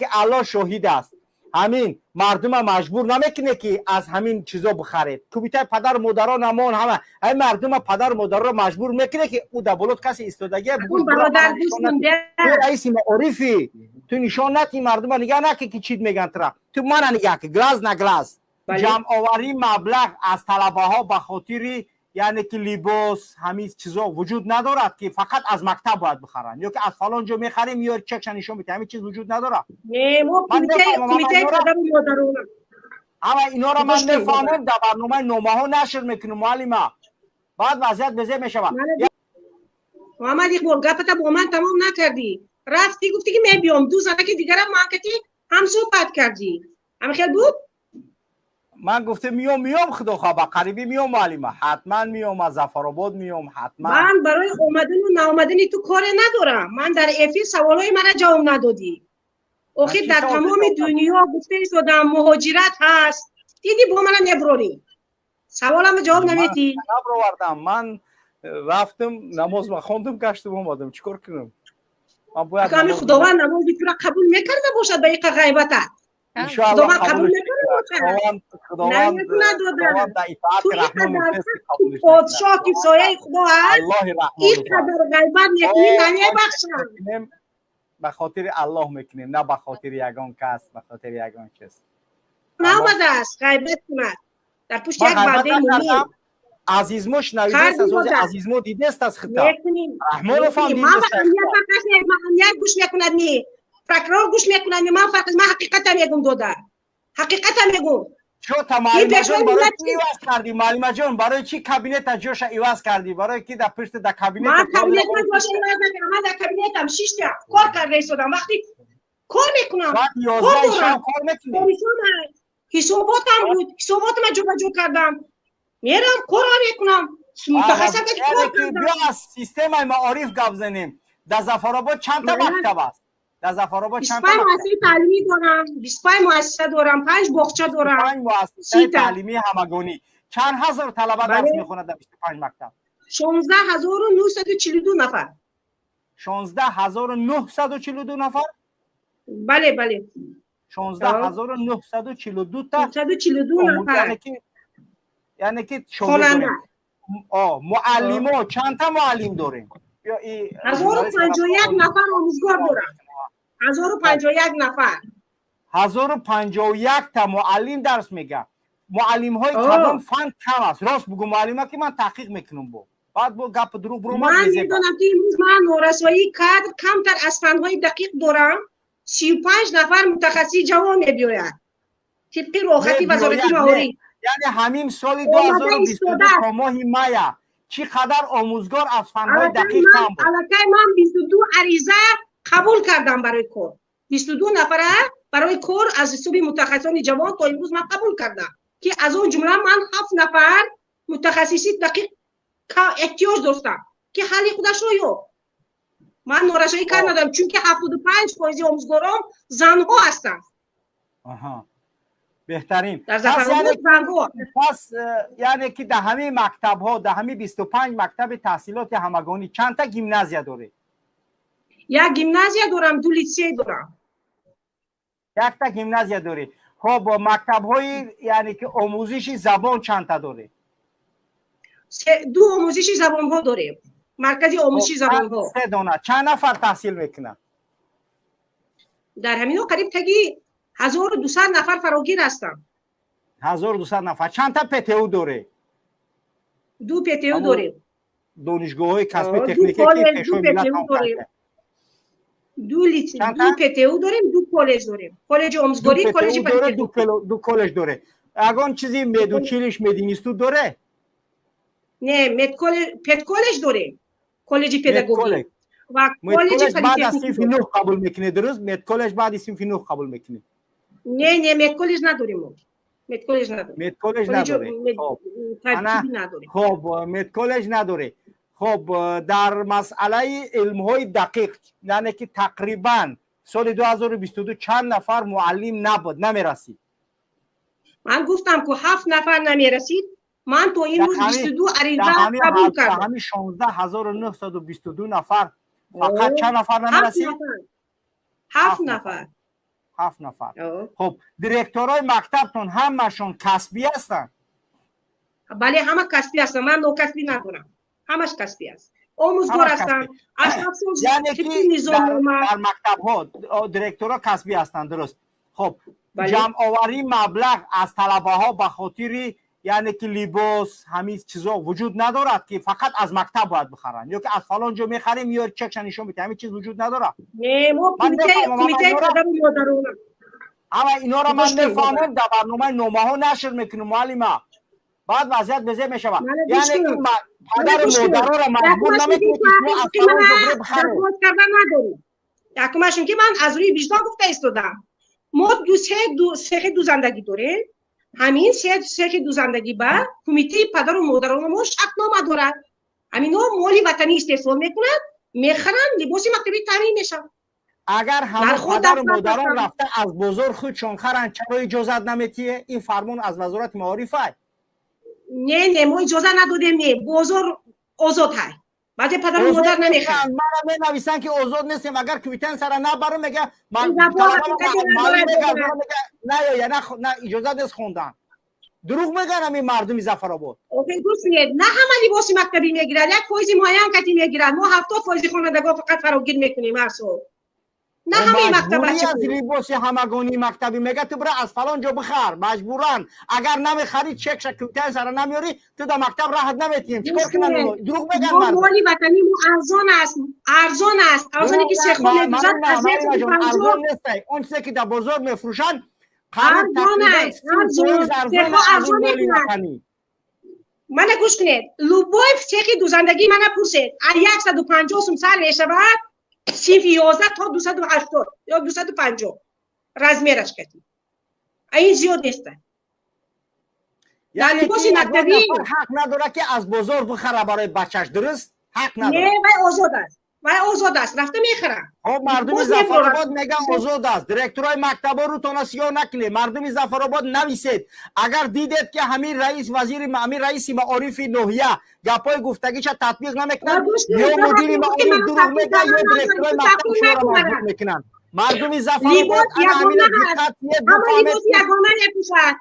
Ки Аллоҳ шоҳид аст, ҳамин мардума маҷбур намекуне, ки аз ҳамин чизо бихаред. Кумитаи падару модарон ҳамон ҳама ҳамин мардума, падару модаронро маҷбур мекуне, ки ӯ дар болот касе истодагия. Раиси маорифӣ, ту нишон натӣ, мардума нигаҳ наки, ки чит меган тура. Ту мана нигаҳ ки, глаз на глаз. Ҷамъоварии маблағ аз талабаҳо ба хотири, яъне ки, либос, ҳамин чизо вуҷуд надорад, ки фақат аз мактаб бояд бихаранд ё ки аз фалон ҷо мехарем ё чекша нишон медиҳем, ҳамин чиз вуҷуд надорад. Ама инора ман мефаҳмам, дар барномаи номаҳо нашр мекунем, муаллима, баъд вазъият безеб мешавад. Муҳаммад Иқбол, гапата бо ман тамом накардӣ, рафтӣ, гуфтӣ, ки мебиём, ду занаки дигарам ман кати ҳам суҳбат кардӣ. Ҳамин хел буд? Ман гуфтам, миём, миём, худо хоҳ, ба қарибӣ миём, муаллима, ҳатман миём, аз Зафаробод миём ҳатман. Ман барои омадану наомадани ту коре надорам. Ман дар эфир саволҳои мара ҷавоб надодӣ. Охир дар тамоми дунё, гуфта истодам, муҳоҷират ҳаст. Дидӣ, бо мана меброрӣ, саволамо ҷавоб наметӣ. Набровардам. Ман рафтам, намоз хондум, гаштум, омадам. Чӣ кор кунам? Ами Худованд намози тура қабул мекарда бошад ба иқа ғайбатат? Худованд қабул мекарда? Намекунад, додар. Ту иқадар подшоҳ, ки сояи Худо ҳаст, иқадар ғайбат мекунӣ, намебахшам. Ба хотири Аллоҳ мекунем, на ба хотири ягон кас, ба хотири ягон чиз. Наомадааст ғайбат кунад дар пушти як бандаи мумин. Азизмо шунавидест, аз ози Азизмо дидест, аз хита Раҳмоновам. Дидест, гӯш мекунад, ни прокурор гӯш мекунад, ман фарқ. Ман ҳақиқата мегум, додар, ҳақиқата мегум. Чо муаллимаҷон, барои чӣ иваз кардӣ? Муаллимаҷон, барои чӣ кабинета ҷоша иваз кардӣ? Барои ки дар пушти дар кабинет? Ман кабинет ҷоша иваз накардам. Ман дар кабинетам шишта кор карда истодам. Вақти кор мекунам, шаб кор мекунӣ? Ҳисоботам буд, ҳисоботама ҷобаҷо кардам, мерам, корро мекунам. Мутахассис. Биё, аз системаи маориф гап занем. Дар Зафаробод чандта мактаб аст? Дар Зафаробод чанд муассисаи таълимӣ дорам? 25 муассиса дорам, панҷ боғча дорам. Панҷ муассисаи таълимии ҳамагонӣ. Чанд ҳазор талаба дарс мехонад дар 25 мактаб? 16 942 нафар. 16 942 нафар? Бале. 16 942 та. 942 нафар. Яъне ки муаллимо чандта муаллим дорем? 1051 нафар омӯзгор дорам, 1051 нафар. 1051 та муаллим дарс мега. Муаллимҳои кадом фан кам аст? Рост бугу, муаллима, ки ман таҳқиқ мекунам, бо баъд бо гапи дурӯғ буромад. Ман медонам, ки имрӯз ман норасоии кадр камтар аз фанҳои дақиқ дорам. 35 нафар мутахассиси ҷавон мебиёяд тибқи роҳхати Вазорати маориф. Яъне ҳамин соли 2022 то моҳи мая чӣ қадар омӯзгор аз фанҳои дақиқ кам буд? Аллакай ман 22 ариза қабул кардам барои кор. 22 нафара барои кор аз ҳисоби мутахассисони ҷавон то имрӯз ман қабул кардам, ки аз он ҷумла ман ҳафт нафар мутахассиси дақиқ эҳтиёҷ доштам, ки ҳалли худашро ёфт. Ман норасоӣ кар надорам, чунки 75 фоизи омӯзгорон занҳо ҳастанд. Беҳтарин. Пас яъне ки дар ҳамин мактабҳо, дар ҳамин 25 мактаби таҳсилоти ҳамагонӣ чандта гимназия доред? Як гимназия дорам, ду литсей дорам. Якта гимназия доред. Хоб, мактабҳои, яъне ки, омӯзиши забон чандта доред? Ду омӯзиши забонҳо дорем, маркази омӯзиши забонҳо. Се дона. Чанд нафар таҳсил мекунад? Дар ҳамино қариб таги 1200 нафар фарогир ҳастанд. 1200 нафар. Чандта ПТУ доред? Ду ПТУ дорем. Донишгоҳҳои касби техникӣ, ки пешвои миллат. Ду ПТУ дорем, ду коллеҷ дорем, коллеҷи омӯзгорӣ, коллеҷи. Ду коллеҷ доре. Ягон чизи медучилище, мединститут доре? Не, педколлеҷ дорем, коллеҷи педагогӣ ва коллеҷи. Баъд аз синфи нӯҳ қабул мекунед, дуруст? Медколлеҷ баъди синфи нӯҳ қабул мекунед? Не, медколлеҷ надорем мо, медколлеҷ надорем. Медколлеҷ надоре. Хоб, медколлеҷ надоре. Хоб, дар масъалаи илмҳои дақиқ, яъне ки, тақрибан соли 2022 чанд нафар муаллим набуд, намерасид? Ман гуфтам, ку, ҳафт нафар намерасид. Ман то имрӯз 22 ариза қабул кардам. Ҳамин 16 922 нафар фақат чанд нафар намерасид? Ҳафт нафар. 7 нафар. Хуб, директорои мактабтон ҳамашон касбӣ ҳастанд? Бале, ҳама касбӣ ҳастанд. Ман нокасбӣ надорам. Ҳамаш касбӣ аст. Омӯзгор ҳастанд. Яъне ки дар мактабҳо директорҳо касбӣ ҳастанд, дуруст. Хуб, ҷамъоварии маблағ аз талабаҳо ба хотири яъне ки либос, ҳамин чизо вуҷуд надорад, ки фақат аз мактаб бояд бихаранд ё ки аз фалон ҷо мехарем ё чекша нишон медиҳем, ҳамин чиз вуҷуд надорад? Не, мо кумитаи падару модарон. Ама инора ман мефаҳмам, дар барномаи номаҳо нашр мекунем, муаллима. Баъд вазъият безеб мешавад. Яъне ки падару модаронро маҷбур намекунед, ки шумо аз фалон ҷо биред бихаред. Якумашон ки ман аз рӯи виҷдон гуфта истодам. Мо ду сехи дузандагӣ дорем. Ҳамин сехи дузандагӣ ба кумитаи падару модарони мо шартнома дорад. Ҳаминҳо моли ватанӣ истеҳсол мекунанд, мехаранд, либоси мактабӣ таъмин мешавад. Агар ҳама падару модарон рафта аз бозор худшон харанд, чаро иҷозат наметиҳе? Ин фармон аз Вазорати маориф ай? Не, не, мо иҷозат надодем, не. Бозор озод ҳай. Баъзе падару модар намехаранд. Мана менависанд, ки озод нестем, агар квитансияро набарам, мега на иҷозат нест хондан. Дурӯғ мегӯянд ҳамин мардуми Зафаробод. На ҳама либоси мактабӣ мегирад, як фоизи муайян кати мегирад. Мо 70% хонандагон фақат фарогир мекунем ҳар сол. На ҳамаи мактаб аз либоси ҳамагонии мактабӣ мега, ту бира аз фалон ҷо бихар, маҷбуран. Агар намехарӣ, чекша квитансияро намеёрӣ, ту дар мактаб раҳат наметиҳем. Чикор кунанд? Дурӯғ мегӯянд мардум. Моли ватанӣ мо арзон аст, арзон аст. Арзоне ки сехо медӯзад аз 150. Арзон нест. Он чизе ки дар бозор мефурӯшанд арзон аст, арзон. Арзон мекунад. Мана гӯш кунед, любой цехи дузандагӣ мана пурсед, аз 150 сум сар мешавад, синфи 11 то 280 ё 250 размераш кати. А ин зиёд нест. Яъне ки мактабӣ ҳақ надорад, ки аз бозор бихара барои бачаш, дуруст? Ҳақ надорад. Не, вай озод аст. Вай озод аст, рафта мехарад. Хоб, мардуми Зафаробод меган озод аст. Директорои мактабҳо рӯтона сиёҳ накунед. Мардуми Зафаробод нависед. Агар дидед, ки ҳамин раис, вазири, ҳамин раиси маорифи ноҳия гапҳои гуфтагиша татбиқ намекунанд, ё мудири маориф дурӯғ мегӯяд, ё директорои мактаб шуморо маҷбур мекунанд. Мардуми Зафаробод ана ҳамина диққат кунед, бифаҳмед. Ягона мепӯшад.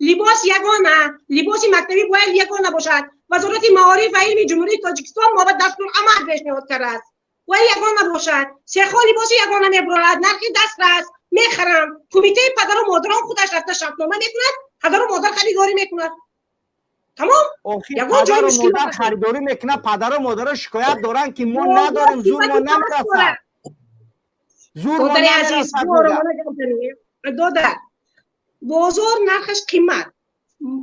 Либос ягона, либоси мактабӣ бояд ягона бошад. Вазорати маориф ва илми Ҷумҳурии Тоҷикистон мо ба дастурамал пешниҳод кардааст. Бояд ягона бошад. Сехо либоси ягона мебурад, нархи дастрас, мехарам. Кумитаи падару модарон худаш рафта шартнома мекунад, падару модар харидорӣ мекунад. Тамом? Ягон ҷой мушкил модар харидорӣ мекунад, падару модарон шикоят доранд, ки мо надорем, зур мо намерасад. Зур мо намерасад. Додар, бозор нархаш қимат,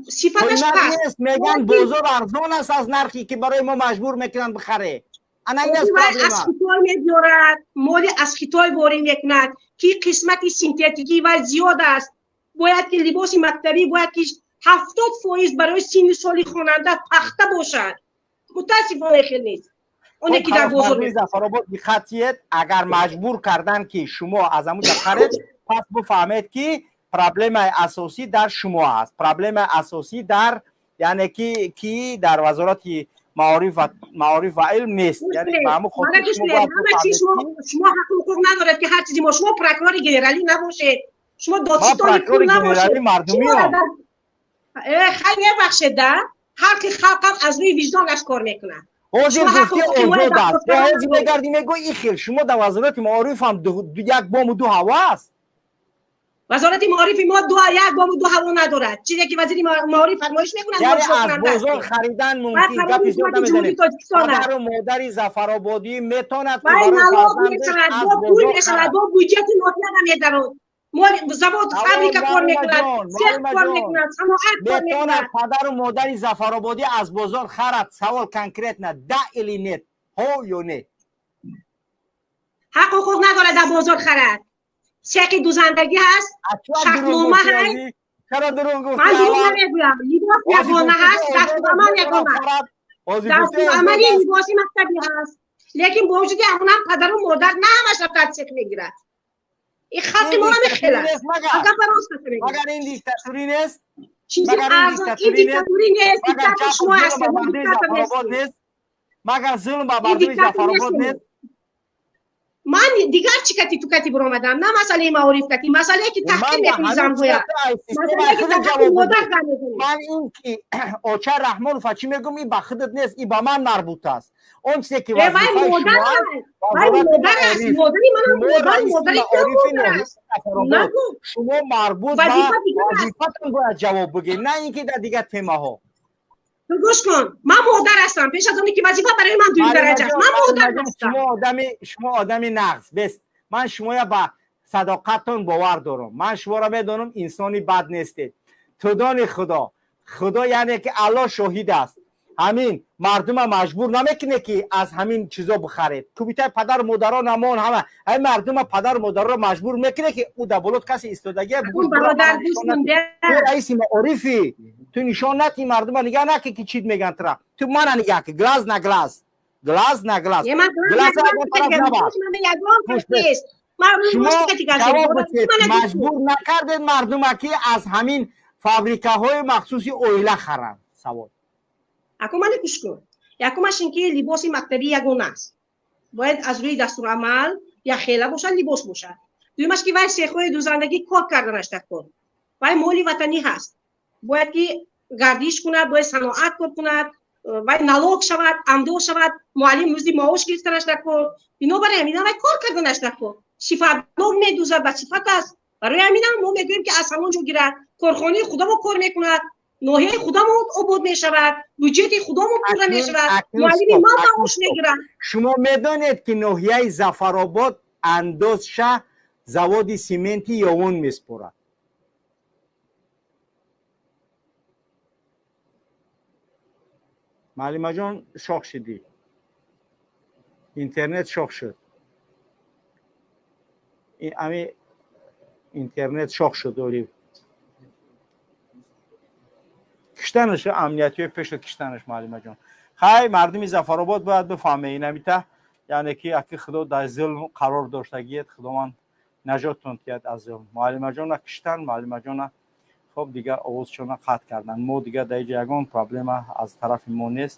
сифаташ паст. Мегӯянд бозор арзон аст аз нархе, ки барои мо маҷбур мекунанд бихарем. Ана ин аст проблема. Аз Хитой мебиёрад, моли аз Хитой ворид мекунад, ки қисмати синтетикӣ вай зиёд аст. Бояд ки либоси мактабӣ бояд ки 70% барои синни соли хонанда пахта бошад. Мутаассифона хел нест. Оне ки дар бозор. Зафаробод диққат кунед, агар маҷбур карданд, ки шумо аз ҳамуҷа харед, пас бифаҳмед, ки проблемаи асосӣ дар шумо аст. Проблемаи асосӣ дар, яъне ки дар Вазорати маориф ва илм нест. Яъне ба ҳамон хотир шумо бояд шумо ҳақ ҳуқуқ надоред, ки ҳар чизи мо, шумо прокурори генералӣ набошед, шумо додситони кул набошед. Мардумиам. Хай, мебахшед, да, ҳар ки халқам аз рӯи виҷдонаш кор мекунад. Ҳозир гуфти озод аст, ҳозир мегарди мегӯй ин хел шумо дар Вазорати маориф ҳам як бому ду ҳаво аст. Вазорати маорифи мо ду як бому ду ҳаво надорад. Чизе ки вазири маориф фармоиш мекунад, яъне аз бозор харидан мумкин, гапи зиёд намезанем. Падару модари Зафарободӣ метавонад ки барои фарзандаш аз бозор мешавад, бо буҷети ноҳия намедарод. Завод, фабрика кор мекунад, цех кор мекунад, саноат кор мекунад. Падару модари Зафарободӣ аз бозор харад? Савол конкретно: да или нет, ҳо ё не? Ҳақ ҳуқуқ надорад дар бозор харад. Цехи дузандагӣ ҳаст, шартнома ҳаст. Чаро дурӯғ гуфтӣ? Ман дурӯғ намегӯям. Либос ягона ҳаст, дастурамал ягона, дастурамали либоси мактабӣ ҳаст. Лекин бо вуҷуди ҳамонам падару модар на ҳамаш рафта аз цех мегирад. Ин халқи мо намехел аст. Магар ин диктатурӣ нест? Чизи арзон, ин диктатурӣ нест. Диктатор шумо ҳастед, мо диктатор нестем. Магар зулм ба мардуми Зафаробод нест? Ман дигар чӣ кати ту кати биромадам, на масъалаи маориф кати, масъалае ки таҳқир мекунӣ занҳоя, масъалае ки дар ҳаққи модар гап мезанӣ. Ман ин ки оча Раҳмонова чӣ мегӯм, ин ба худат нест, ин ба ман марбут аст. Он чизе ки вазифаи шумо аст, вай модар аст, модари манам модар, модари ту модар аст. Нагӯ. Шумо марбут ба вазифатон бояд ҷавоб бигӯед, на ин ки дар дигар темаҳо. Ту гӯш кун, ман модар ҳастам, пеш аз оне ки вазифа барои ман дуюм дараҷа аст, ман модар ҳастам. Шумо одами нағз бест. Ман шумоя ба садоқаттон бовар дорам. Ман шуморо медонам, инсони бад нестед. Тудони Худо, Худо яъне ки Аллоҳ шоҳид аст. Ҳамин мардума маҷбур намекунед ки аз ҳамин чизо бихаред. Кумитаи падару модарон ҳамон ҳама ҳамин мардума падару модаронро маҷбур мекунед ки ӯ дар болот касе истодагия ту раиси маорифӣ, ту нишон натӣ мардума нигаҳ накӣ ки чит меган тура. Ту мана нигаҳ ки глаз на глаз, глаз на глаз, глаз шумо ҷавоб бидиҳед. Маҷбур накардед мардума ки аз ҳамин фабрикаҳои махсуси оила харанд. Савол. Ако мана гӯш кун. Якумаш ин ки либоси мактабӣ ягона аст. Бояд аз рӯи дастурамал як хела бошад, либос бошад. Дуюмаш ки вай сехҳои дузандагӣ кор карданаш дар кор. Вай моли ватанӣ ҳаст. Бояд ки гардиш кунад, бояд саноат кор кунад, вай налог шавад, андоз шавад, муаллим музди маош гирифтанаш дар кор. Бинобар ҳамин вай кор карданаш дар кор. Сифатнок медузад, ба сифат аст. Барои ҳаминам мо мегӯем ки аз ҳамон ҷо гирад. Корхонаи худамо кор мекунад, ноҳияи худамон обод мешавад, бюҷети худамон пурра мешавад, муаллими ман маош мегирад. Шумо медонед ки ноҳияи Зафаробод андозша заводи сименти Ёвон меспорад. Муаллимаҷон шох шидӣ, интернет шох шуд. Ами интернет шох шуд. Оли киштанаш амниятиё пешад киштанаш. Муаллимаҷон, хай, мардуми Зафаробод бояд бифаҳме инамита, яъне ки аки Худо дар зулм қарор доштагиед, Худованд наҷоттон диҳад аз зулм. Муаллимаҷона киштан, муаллимаҷона хоб дигар овозшона қатъ кардан. Мо дигар дар иҷа ягон проблема аз тарафи мо нест.